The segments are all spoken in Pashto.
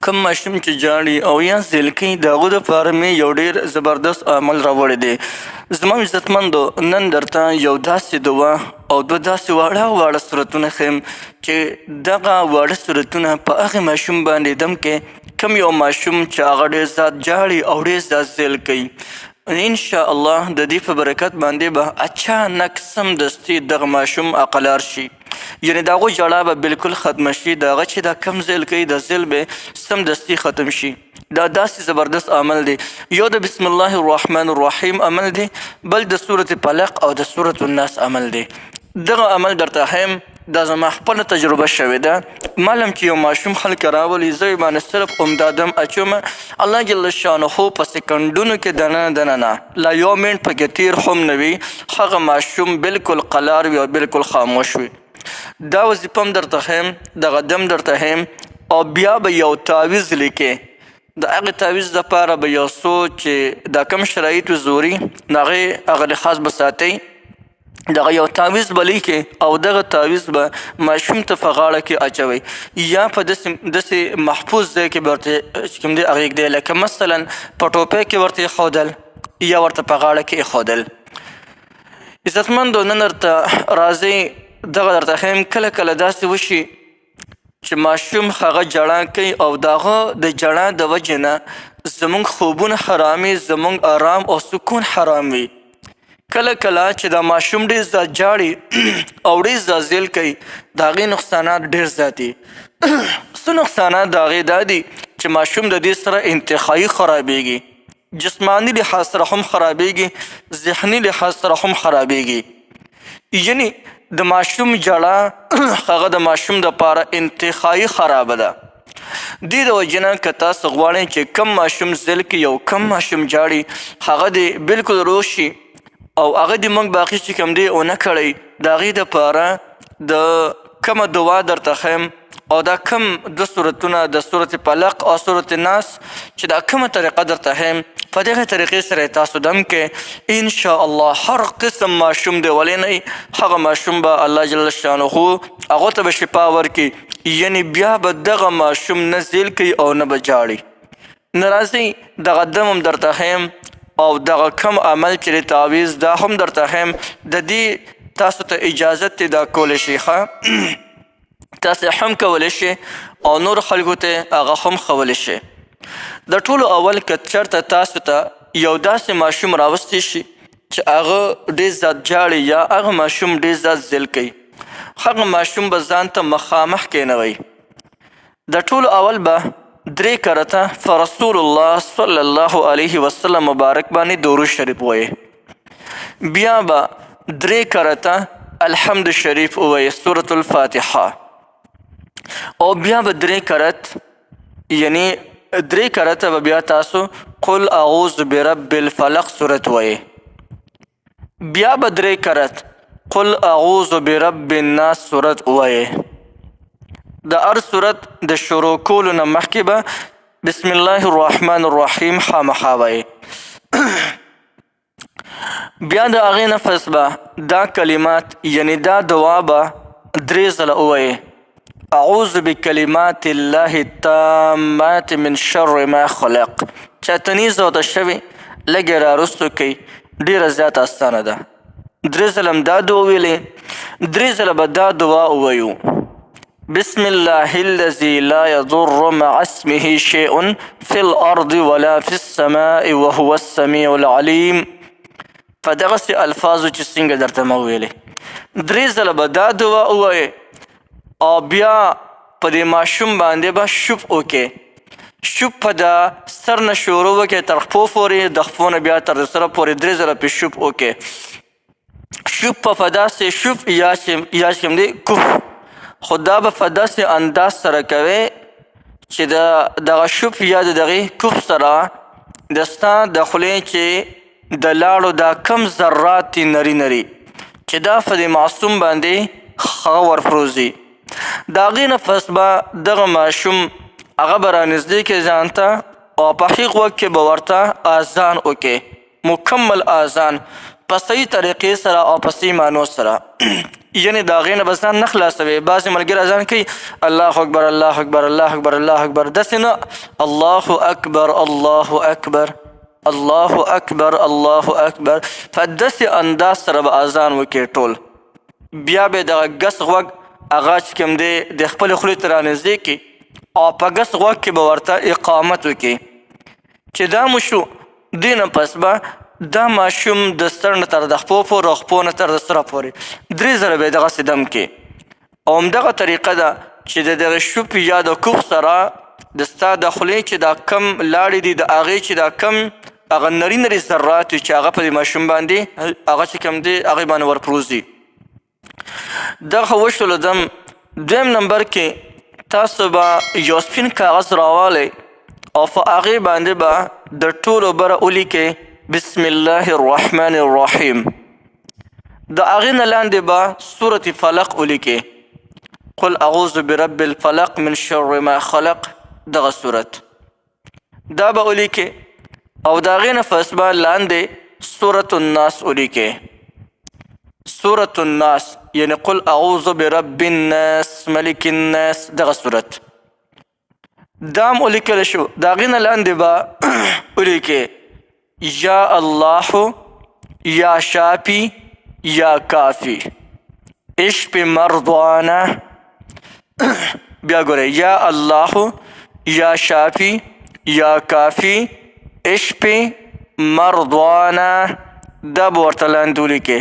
کوم ماشوم چې ژاړي او یا ذیل کوي، د هغو دپاره مې یو ډېر زبردست عمل راوړی دی. زما عزتمندو، نن درته یو داسې دعا او دوه داسې واړه واړه سورتونه ښیم چې دغه واړه سورتونه په هغې ماشوم باندې دم کې کوم یو ماشوم چې هغه ډېر زیات ژاړي او ډېر زیات ذیل کوي، ان شاء الله د دې په برکت باندې به اچانک سمدستي دغه ماشوم اقلار شي، یعنی د هغو ژړا به بالکل ختمه شي. د هغه چې دا کم ذیل کوي، د ذیل به سمدستي ختم شي. دا داسې زبردست عمل دی. یو د بسم الله الرحمن الرحیم عمل دی، بل د سورة فلق او د سورة الناس عمل دی. دغه عمل درته ښیم، دا زما خپله تجربه شوې ده. معلوم چې یو ماشوم خلک راولي، زه یې باندې صرف همدا دم اچوم، الله جل شانه په سیکنډونو کې دننه دننه لا یو منټ پکې تیر هم نه وي، هغه ماشوم بالکل قلار وي او بالکل خاموش وي. دا وظیفه هم درته ښیم، دغه دم درته ښیم، او بیا به یو تعویذ لیکې. د هغې تعویذ دپاره به یو څو چې دا کم شرایط وي ضروري، د هغې هغه لحاظ به ساتئ. دغه یو تعویذ به لیکې او دغه تعویذ به ماشوم ته په غاړه کې اچوئ یا په داسې محفوظ ځای کې به ورته چې کوم دی هغه ږدئ، لکه مثلا په ټوپۍ کې ورته ایښودل یا ورته په غاړه کې ایښودل. عزتمندو، نن درته راځئ دغه درته ښیم. کله کله داسې وشي چې ماشوم هغه ژړا کوي او د هغه د ژړا د وجې نه زموږ خوبونه حرامي، زموږ آرام او سکون حرام وي. کله کله چې دا ماشوم ډېر زیات ژاړي او ډېر زیات ذیل کوي، د هغې نقصانات ډېر زیات دي. څه نقصانات د هغې دا دي چې ماشوم د دې سره انتهایی خرابېږي، جسماني لحاظ سره هم خرابېږي، ذهني لحاظ سره هم خرابېږي. یعنی د ماشوم ژړا هغه د ماشوم دپاره انتهایی خرابه ده. دې د وجې نه که تاسو غواړئ چې کم ماشوم ذل کوي او کم ماشوم ژاړي، هغه دې بالکل روغ شي او هغه دې موږ باقي چې کوم دی ونه کړئ، د هغې دپاره د کومه دعا درته ښیم او دا کم دوه سورتونه د سورت فلق او سورت ناس چې دا کومه طریقه درته ښیم، په دغه طریقې سره تاسو دم کې ان شاء الله هر قسم ماشوم دی ولې نه، هغه ماشوم به الله جل شانه هغه ته به شفا ورکړي. یعنی بیا به دغه ماشوم نه ذیل کوي او نه به ژاړي. نه راځئ دغه دم هم درته ښیم او دغه کم عمل چې دی تعویذ دا هم درته ښیم. د دې تاسو ته اجازت دی، دا کولی شئ، ښه تاسو هم کولی شئ او نور خلکو ته هغه هم ښولی شئ. د ټولو اول که چېرته تاسو ته یو داسې ماشوم راوستی شي چې هغه ډېر زیات ژاړي یا هغه ماشوم ډېر زیات ذل کوي، هغه ماشوم به ځان ته مخامخ کښېنوئ. د ټولو اول به درې کرته په رسول الله صلی الله علیه وسلم مبارک باندې درود شریف ووایئ، بیا به درې کرته الحمد شریف ووایئ، سورة الفاتحه، او بیا به درې کرت، یعنی درې کرته به بیا تاسو قل اعوذ برب الفلق سورت ووایئ، بیا به درې کرت قل اعوذ برب الناس سورت ووایئ. د هر سورت د شروع کولو نه مخکې به بسم الله الرحمن الرحیم خامخا وایئ. بیا د هغې نه پس به دا کلمات یعنی دا دعا به درې ځله ووایئ: اعوذ بکلمات الله التامات من شر ما خلق. چاته نیزه ورته شوې لږ یې راوروستو کوي، ډېره زیاته اسانه ده. درې ځله هم دا دعا وویلې، درې ځله به دا دعا ووایو: بسم الله الذي لا يضر مع اسمه شيء في الأرض ولا في السماء وهو السميع العليم. په دغسې الفاظو چې څنګه درته ما وویلې، درې ځله به دا دعا ووایې او بیا په دې ماشوم باندې به شوپ وکړې. شوپ په د سر نه شروع وکړې تر خپو پورې، د خپو نه بیا تر سره پورې درې ځله پې شوپ وکړې. شوپ په داسې شوپ یا چې کوم دی کوف، خو دا به په داسې انداز سره کوې چې د دغه شوپ یا د دغې کوف سره د ستا د خولې چې د لاړو دا کم ذرات دي نري نري چې دا په دې معصوم باندې ښه ورپروزي. د هغې نه پس به دغه ماشوم هغه به رانږدې کړې ځان ته او په ښي غوږ کې به ورته اذان وکړې، مکمل اذان په صحیح طریقې سره او په صحیح معنو سره. یعنی د هغې نه به ځان نه خلاصوې. بعضې ملګري اذان کوي الله اکبر الله اکبر الله اکبر الله اکبر، داسې نه، الله اکبر الله اکبر الله اکبر الله اکبر، په داسې انداز سره به اذان وکړي ټول. بیا به دغه ګس غوږ هغه چې کوم دی د خپلې خولې ته رانږدې کړي او په ګس غوږ کې به ورته اقامت وکړي. چې دا مو شو، دې نه پس به دا ماشوم د سر نه تر د خپو پورې او خپو نه تر د سره پورې 3 ځله به یې دغسې دم کړي. او همدغه طریقه ده چې د دغې شوپې یا د کوف سره د ستا د خولې چې دا کم لاړې دي، د هغې چې دا کم هغه نري نري ذرات وي چې هغه په دې ماشوم باندې هغه چې کوم دی هغې باندې ورپروزي. دغه وشولو دم. دویم نمبر کې تاسو به یو سپین کاغذ راوالی او په هغې باندې به د ټولو بره ولیکئ بسم الله الرحمن الرحیم. د هغې نه لاندې به سورة فلق ولیکئ، قل اعوذ برب الفلق من شر ما خلق، دغه سورت دا به ولیکئ. او د هغې نه پس به لاندې سورة الناس ولیکئ، سورة الناس یعنی قل اعوذ برب الناس ملک الناس، دغه سورت دا هم ولیکل شو. د هغې نه لاندې به ولیکئ یا الله یا شافی یا کافی اشف مرضانا. بیا ګورئ یا الله یا شافی یا کافی اشف مرضانا، دا به ورته لاندې ولیکئ.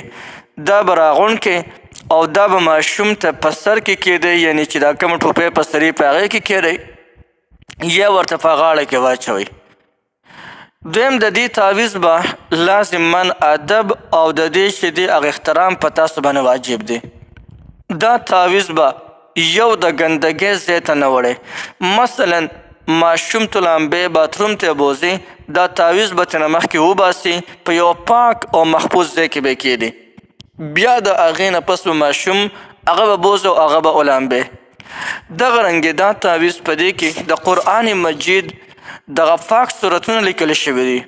دا به راغونډ کړئ او دا به ماشوم ته په سر کې کېدی، یعنی چې دا کومه ټوپۍ په سرې په هغې کې کېدی یا ورته په غاړه کې واچوئ. دویم د دې تعویذ به لازما ادب او د دې چې دی هغه احترام په تاسو باندې واجب دی. دا تعویذ به یو د ګندګۍ ځای ته نه وړی. مثلا ماشوم ته لامبې باتروم ته بوځي، دا تعویذ به ترېنه مخکې وباسي، په یو پاک او محفوظ ځای کې به یې کښېږدي. بیا د هغې نه پس به ماشوم هغه به بوځي او هغه به ولامبې. دغه رنګې دا تعویذ په دې کې د قرآن مجید دغه پاک سورتونه لیکل شوي دي،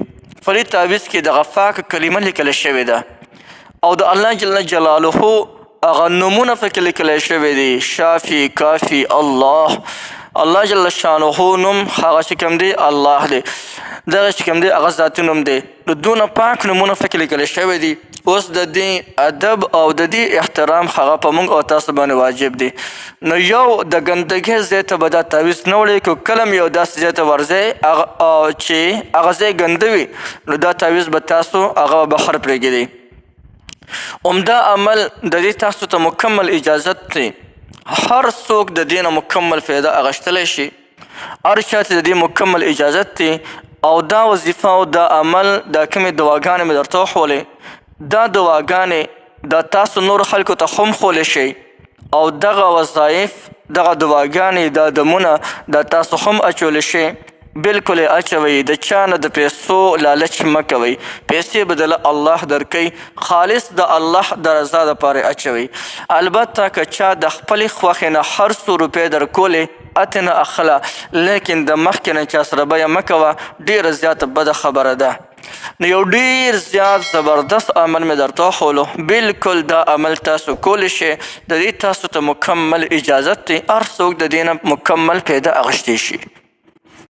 په دې تعویذ کې دغه پاک کلمه لیکل شوې ده او د الله جل جلاله هغه نومونه پکې لیکل شوي دي، شافي کافي الله، الله جل شانه نوم هغه چې کوم دی الله دی، دغه چې کوم دی هغه ذاتي نوم دی. نو دونه پاک نومونه پکې لیکل شوي دي. اوس د دې ادب او د دې احترام هغه په موږ او تاسو باندې واجب دی. نو یو د ګندګۍ ځای ته به دا تعویذ نه وړئ، که کله هم یو داسې ځای ته ورځئ چې هغه ځای ګنده وي، نو دا تعویذ به تاسو هغه به بهر پرېږدئ. همدا عمل د دې تاسو ته مکمل اجازت دی، هر څوک د دې نه مکمل فایده اخیستلی شي، هر چا ته د دې مکمل اجازت دی. او دا وظیفه او دا عمل، دا کومې دواګانې مې درته وښولې، دا دواګانې دا تاسو نور خلکو ته هم ښولی شئ، او دغه وظایف دغه دواګانې دا دمونه دا تاسو هم اچولی شئ. بالکل یې اچوئ، د چا نه د پیسو لالچ مه کوئ، پیسې بدله الله درکوي، خالص د الله د رضا دپاره یې اچوئ. البته که چا د خپلې خوښې نه هر څو روپۍ درکولې اتې نه اخله، لیکن د مخکې نه چا سره بیه مه کوه، ډېره زیاته بده خبره ده. نو یو ډېر زیات زبردست عمل مې درته وښولو، بالکل دا عمل تاسو کولی شئ، د دې تاسو ته مکمل اجازت دی، هر څوک د دې نه مکمل فایده اخیستی شي.